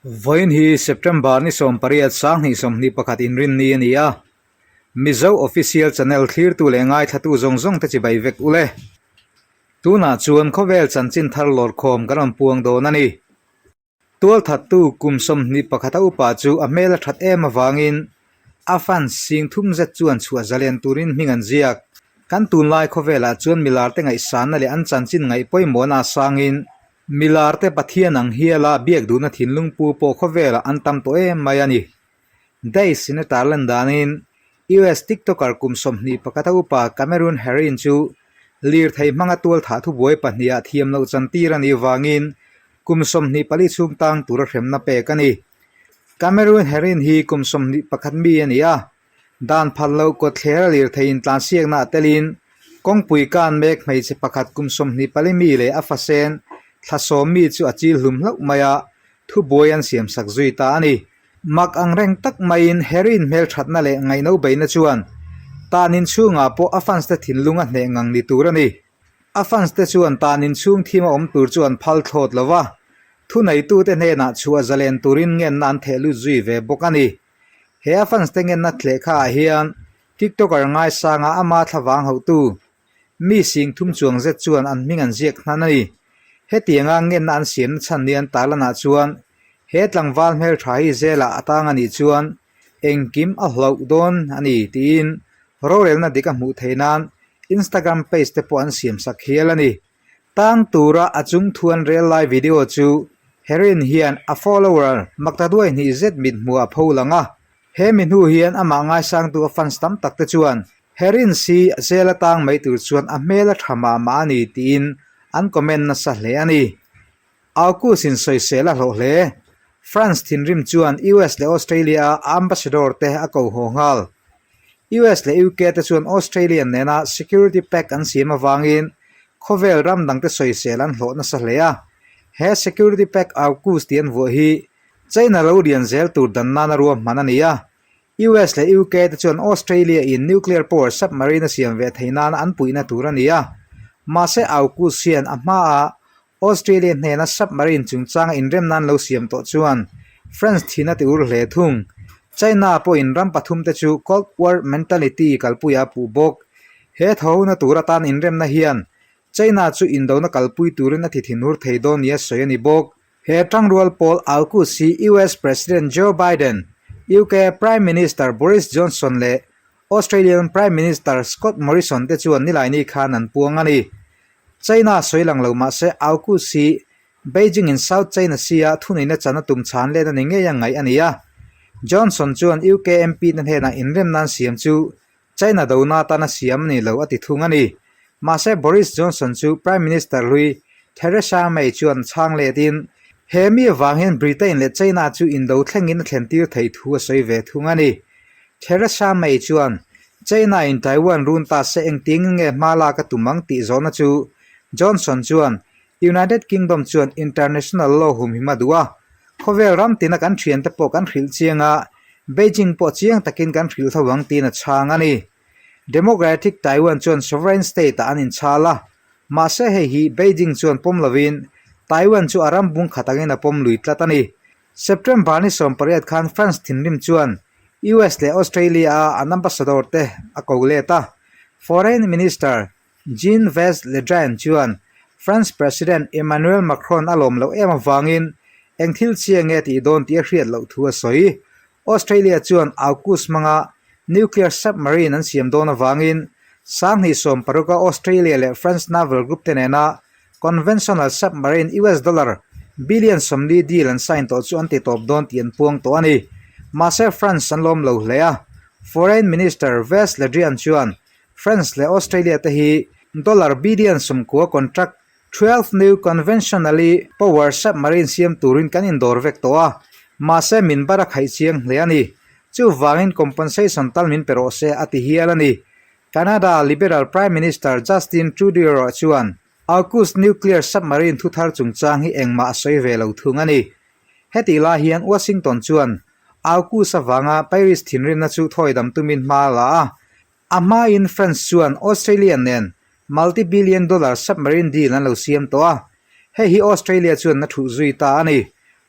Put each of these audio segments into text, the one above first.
Vawiin hi September ni 18 2021 inrinni a ni a, Mizo Official Channel thlirtu leh ngaithlatu zawng zawng te chibai vek ule. Tunah chuan khawvel chanchin thar lawrkhawm kan rawn puang dawn a ni. Tualthattu kum 21 a upa chu a hmel a that em avangin a fans sing thum zet chuan chhuah zalen turin hming an ziak. Kan tunlai khawvelah chuan milarte ngaihsanna leh an chanchin ngaih pawimawhna a sangin milarte Pathian ang hiala biak duhna thinlung pu pawh khawvelah an tam tawh em mai a ni. Days in a tarlan danin US TikToker kum 21 a upa Cameron Herrin chu lirthei hmanga tualthah thubuai pahniha thiam loh chantir a nih vangin kum 24 chhung tang tura hremna pek a ni. Cameron Herrin hi kum 21 mi a ni a, dan phal loh kawtthler a lirthei intlansiakna a telin kawngpui kan mek hmeichhe pakhat kum 24 mi leh a fasen thla sawm mi chu a chil hlum hlauh mai a, thubuai an siamsak zui ta a ni. Mak ang reng tak maiin Herrin hmelthatna leh ngaihno beihna chuan tan inchhungah pawh a fans te thinlung a hneh ngang ni tur a ni. A fans te chuan tan inchhung thim a awm tur chu an phal thlawt lo va, thuneitute hnenah chhuah zalen turin ngenna an theh lut zui ve bawk a ni. He a fans te ngenna thlehkha ah hian TikToker ngaisanga ama thlavang hauhtu Mi sing thum chuang zet chuan an hming an ziak hnan a ni. Hetianga ngenna an siamna chhan ni an tarlanah chuan he tlangval hmeltha hi zelah a tang a nih chuan engkim a hlauh dawn a ni tiin rorelna dik a hmuh theih nan Instagram page te pawh an siamsak hial a ni. Tang tura a chung thu an rel lai video chu Herin hian a follower maktaduai hnih zet mit hmuh a pho lang a. He mi hnu hian amah ngaisangtu a fans tam tak te chuan Herin si zel atang mai tur chuan a hmel a tha mah mah a ni tiin an comment nasa hle a ni. AUKUS in sawisel a hlawh hle. France thinrim chuan US leh Australia a ambassador te a ko haw nghal. US leh UK te chuan Australian nena security pact an siam avangin khawvel ram dangte sawisel an hlawh nasa hle a. He security pact AUKUS tih an vuah hi China lo lian zel tur dan nana ruahman a ni a. US leh UK te chuan Australia in nuclear power submarine a siam ve theih nana an puihna tur a ni a. Mahse AUKUS hian a hmaa Australia hnena submarine chungchanga inremna an lo siam tawh chuan France thin a ti ur hle thung. China pawhin ram pathum te chu Cold War mentality kalpuia a puh bawk. He thawhona tur atan inremna hian China chu indona kalpui turin a ti thinur thei dawn nia sawi a ni bawk. He tangrual pawl AUKUS hi US President Joe Biden, UK Prime Minister Boris Johnson leh Australian Prime Minister Scott Morrison te chuan nilaini khan an puang a ni. China sawi lang lo mah se AUKUS hi Beijing in South China Sea-a thuneihna chan a tum chhan let a ni ngei a ngaih a ni a. Johnson chuan UK MP te hnenah inremna an siam chu China dona atana siam a ni lo a ti thung a ni. Mahse Boris Johnson chu Prime Minister hlui Theresa May chuan chhang letin he mi avang hian Britain leh China chu indo thlengin a thlentir thei thu a sawi ve thung a ni. Theresa May chuan China in Taiwan run ta se engtiangin nge hma lak a tum ang tih zawhna chu Johnson chuan United Kingdom chuan international law humhim a duh a, khawvel ram tina kan thiante pawh kan hrilh chiang a, Beijing pawh chiang takin kan hrilh tho ang tiin a chhang a ni. Democratic Taiwan chuan sovereign state-ah an inchhal a, mahse hei hi Beijing chuan pawm lovin Taiwan chu a ram bung khat angin a pawm lui tlat a ni. September ni 18 khan France thinrim chuan US leh Australia-a an ambassador te a ko let a, Foreign Minister Jean-Yves Le Drian chuan France President Emmanuel Macron a lawm loh em avangin eng thil chiang nge tih dawn tih a hriat loh thu a sawi. Australia chuan AUKUS hmanga nuclear submarine an siam dawn avangin 2016 a Australia leh France naval group te nena conventional submarine US dollar billion 40 deal an sign tawh chu an ti tawp dawn tih an puang tawh a ni. Mahse France an lawm lo hle a, Foreign Minister Yves Le Drian chuan France leh Australia te hi dollar billion 90 contract 12 new conventionally power submarine siam turin kan indawr vek tawh a, mahse min bar a khaih chiang hle a ni. Chuvangin compensation tal min pe rawh se a ti hial a ni. Canada Liberal Prime Minister Justin Trudeau chuan AUKUS nuclear submarine thuthar chungchang hi engmah a sawi ve lo thung a ni. Hetih lai hian Washington chuan AUKUS avanga Paris thinrimna chu thawidam tumin hma a la a, A hmain France chuan Australia nen multi-billion dollar submarine deal an lo siam tawh a, hei hi Australia chuan a thuh zui ta a ni.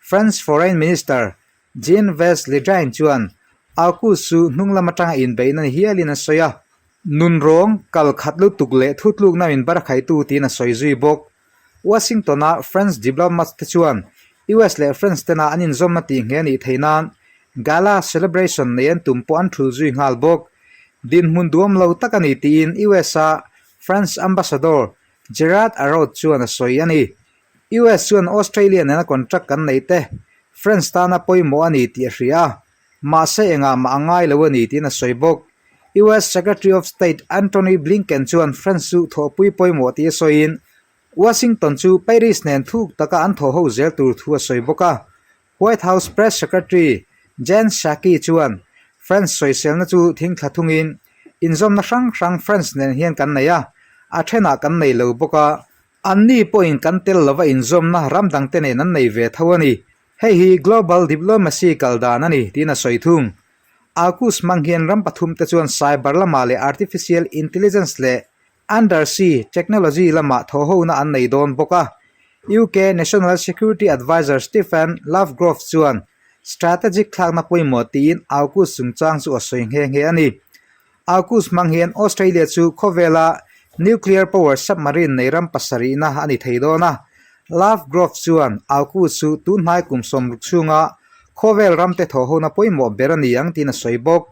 France Foreign Minister Jean-Yves Le Drian chuan AUKUS chu hnung lam atanga inbeihna ni hialin a sawi a. Nunrawng kal khat lutuk leh thutlukna min barkhaitu tiin a sawi zui bawk. Washington-a France diplomats te chuan US leh France tena an inzawmna tih nghe nih theih nan Gala celebration nei an tum pawh an thul zui nghal bawk. Dinhmun duam lo tak a ni tiin US-a France Ambassador Gerard Araud chuan a sawi a ni. US chuan Australia nena contract kan nei te France tana pawimawh a ni tih a hria a, mahse engah mah a ngai lo a ni tiin a sawi bawk. US Secretary of State Antony Blinken chuan France chu thawhpui pawimawh tih a sawiin Washington chu Paris nen thuk taka an thawh ho zel tur thu a sawi bawk a. White House Press Secretary Jen Psaki chuan France sawiselna chu thingthla thungin inzawmna hrang hrang France nen hian kan nei a, a thenah kan nei lo bawk a, Anni pawhin kan tel lova inzawmna ram dangte nen an nei ve tho a ni. Hei hi global diplomacy kal dan a ni, tiin a sawi thung. AUKUS hmang hian ram pathumte chuan cyber lamah leh artificial intelligence leh undersea technology lamah thawhhona an nei dawn bawk a. UK National Security Adviser Stephen Lovegrove chuan strategic thlakna pawimawh tiin AUKUS chungchang chu a sawi nghe nghe a ni. AUKUS hmang hian Australia chu khawvela nuclear power submarine nei ram pasarihna a ni thei dawn a. Lovegrove chuan AUKUS chu tunhnai kum sawmruk chhunga khawvel ramte thawhhona pawimawh ber a ni ang tiin a sawi bawk.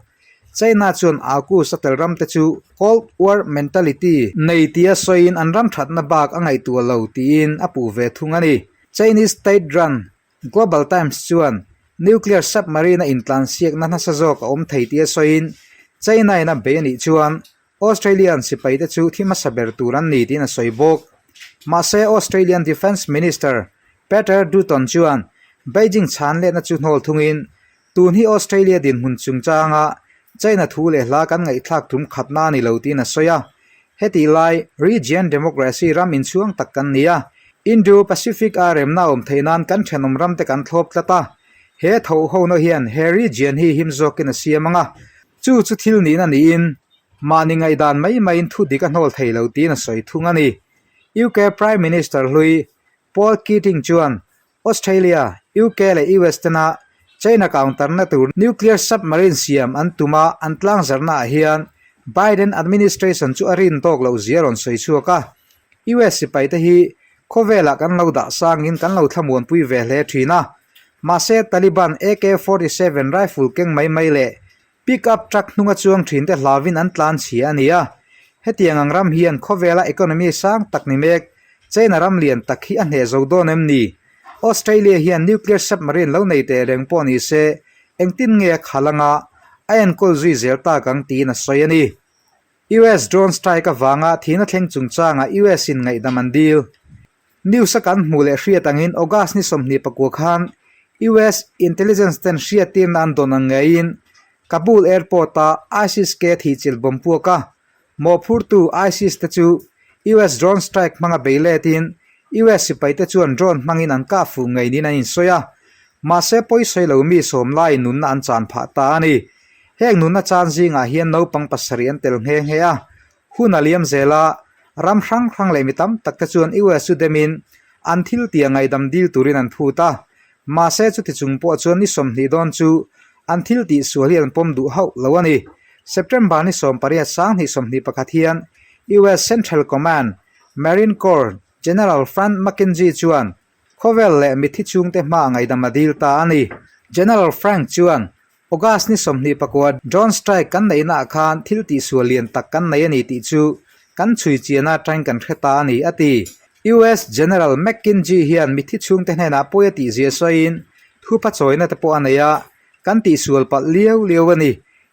China chuan AUKUS a tel ramte chu Cold War mentality nei tia sawiin an ram thatna bak a ngaihtuah lo tiin a puh ve thung a ni. Chinese state-run Global Times chuan nuclear submarine a intlansiakna nasa zawk a awm thei tia sawiin China-in a bei a nih chuan Australian sipaite chu thi hmasa ber tur an ni tiin a sawi bawk. Mahse Australian Defence Minister Peter Dutton chuan Beijing chhan letna chu hnawl thungin tun hi Australia dinhmun chungchanga China thu leh hla kan ngaihthlak tum khatna a ni lo tiin a sawi a. Hetih lai, region democracy ram inchhuang tak kan ni a, Indo-Pacific a remna awm theih nan kan thenawm ramte kan thlawp tlat a, he thawhhona hian he region hi him zawkin a siam ang a, chu chu thil nihna niin mahni ngaihdan mai maiin thu dik a hnawl thei lo tiin a sawi thung a ni. UK Prime Minister hlui Paul Keating chuan Australia, UK leh US tena China counter-na tur nuclear submarine siam an tum a, an tlangzarhnaah hian Biden administration chu a rin tawk loh zia rawn sawi chhuak a. US sipaite hi khawvelah kan lo dah sangin kan lo thlamuanpui ve hle thin a. Mahse, Taliban AK 47 rifle keng mai mai leh Pick up truck hnunga chuang thin te hlauin an tlan chhia a ni a, hetiang ang ram hian khawvela economy sang tak ni mek China ram lian tak hi a hneh zo dawn em ni? Australia hian nuclear submarine lo nei teh reng pawh ni se engtin nge a khal anga a enkawl zui zel tak ang tiin a sawi a ni. US drone strike avanga thihna thleng chungchangah US in ngaihdam an dil. News a kan hmuh leh hriat angin August ni 24 khan US intelligence ten hriattirna an dawn ang ngeiin Kabul airport a ISIS-K thihchilh bomb puak a, mawhphurtu ISIS te chu US drone strike hmanga bei letin US sipaite chuan drone hmangin an kah fuh ngei niin an insawi a, mahse pawisawi lo mi sawm laiin nunna an chan phah ta a ni. Heng nunna chan zingah hian naupang pasarih an tel nghe nghe a, Hun a liam zel a, ram hrang hrang leh mi tam tak te chuan US chu demin an thil tia ngaihdam dil turin an phut a. Mahse chuti chung pawh chuan ni 20 dawn chu an thil tih sual hi an pawm duh hauh lo a ni. September ni 18 2021 hian US Central Command, Marine Corps General Frank McKenzie chuan khawvel leh mitthi chhungte hmaah ngaihdam a dil ta a ni. General Frank chuan August ni 24 drone strike kan neihna ah khan thil tihsual lian tak kan nei a ni tih chu kan chhui chian atangin kan hre ta a ni, a ti. US General McKenzie hian mitthi chhungte hnenah pawi a tihzia sawiin thupa chawina te pawh a nei a, kan tihsual palh liau liau a ni,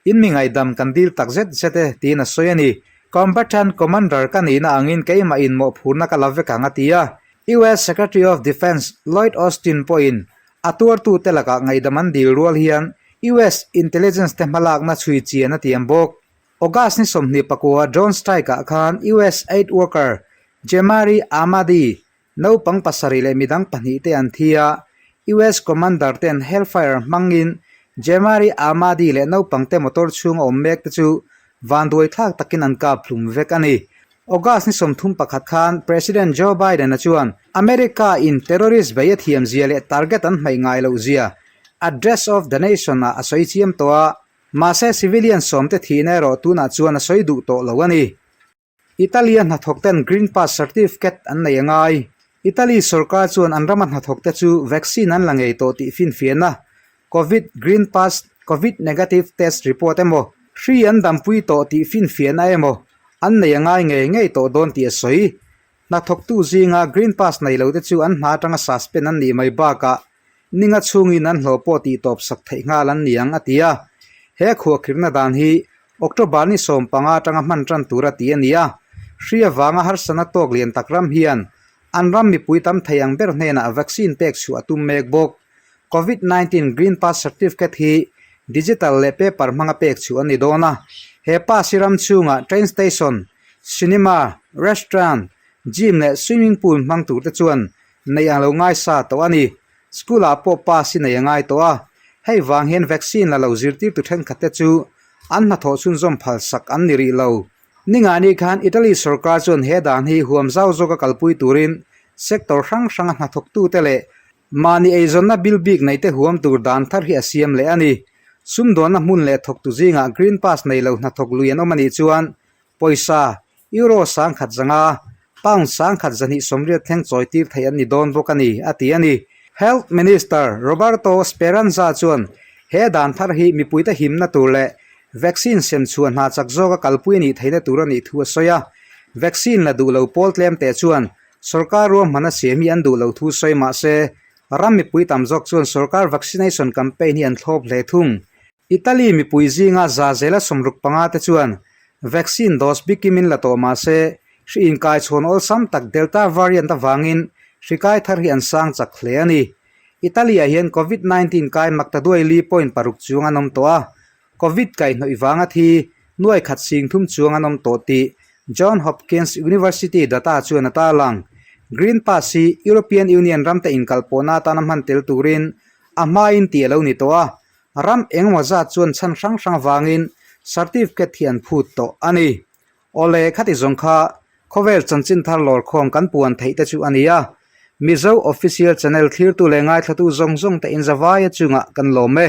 in mi ngaihdam kan dil tak zet zet e, tiin a sawi a ni. Combatant Commander ka nihna angin keimah in mawhphurna ka la vek ang a ti a. US Secretary of Defence Lloyd Austin pawhin A tuartute lakah ngaihdam an dil rual hian US intelligence te hmalakna chhui chian a tiam bawk. August ni 24 drone strike ah khan US aid worker Jemari Ahmadi, naupang pasarih leh midang pahnih te an thi a, US commander ten Hellfire hmangin Jemari Ahmadi leh naupang te motor chhunga awm mek te chu vanduai thlak takin an kap hlum vek a ni. August ni 31 khan President Joe Biden-a chuan America in terrorist bei a thiam zia leh target an hmaih ngai loh zia Address of the Nation ah a sawi chiam tawh a, mahse civilian sawmte thihna erawh tunah chuan a sawi duh tawh lo a ni. Italy-a hnathawkten Green Pass certificate an nei a ngai. Italy sorkar chuan an rama hnathawkte chu vaccine an la ngei tawh tih finfiahna Covid Green Pass, Covid Negative Test Report emaw, hri an dampui tawh tih finfiahna emaw an nei a ngai ngei ngei tawh dawn tih a sawi. Hnathawktu zinga Green Pass nei lote chu an hna atanga suspend an nih mai bakah ninga chhungin an hlawh pawh tih tawp sak theih nghal an ni ang a ti a. He khuahkhirhna dan hi October ni 15 atanga hman tan tur a ti a ni a. Hri avanga harsatna tawk lian tak ram hian an ram mipui tam thei ang ber hnenah vaccine pek chhuah a tum mek bawk. Covid 19 Green Pass Certificate hi digital leh paper hmanga pek chhuah a ni dawn a. He pass hi ram chhungah train station, cinema, restaurant, gym leh swimming pool hmang turte chuan neih ang lo ngaisa tawh a ni. School ah pawh pass hi nei a ngai tawh a. Hei vang hian vaccine la lo zirtirtu thenkhat te chu an hnathawh chhunzawm phal sak an ni rih lo. Ningani khan Italy sorkar chuan he dan hi huam zau zawka kalpui turin sector hrang hranga hnathawktute leh Mahni eizawnna bil bik neite huam tur dan thar hi a siam leh a ni. Sumdawnna hmun leh thawktu zingah Green Pass nei lo hnathawk lui an awm a nih chuan pawisa Euro 1500, Pound 1280 thleng chawi tir theih an ni dawn bawk a ni, a ti a ni. Health Minister Roberto Speranza chuan he dan thar hi mipuite himna tur leh vaccine sem chhuah hna chak zawka kalpui a nih theihna tur a nih thu a sawi a. Vaccine la duh lo pawl tlemte chuan Sorkar ruahman a siam hi an duh lo thu sawi mah se, ram mipui tam zawk chuan sorkar vaccination campaign hi an thlawp hle thung. Italy mipui zinga za zela 65 te chuan vaccine dose bikim in la tawh mah se, hri inkaichhawn awlsam tak Delta variant avangin hri kai thar hi an sang chak hle a ni. Italy-ah hian Covid 19 kai maktaduai li point paruk chuang an awm tawh a, Covid kaihhnawih vanga thi nuai khat sing thum chuang an awm tawh tih John Hopkins University data chuan a tarlang. Green Pass hi European Union ramte inkalpawhna atana hman tel turin a hmain tih a lo ni tawh a, ram engemaw zat chuan chhan hrang hrang vangin certificate hi an phut tawh a ni. Awle, khati zawng kha khawvel chanchin thar lawrkhawm kan puan theih te chu a ni a, Mizo Official Channel thlirtu leh ngaithlatu zawng zawng te inzavaia chungah kan lawm e.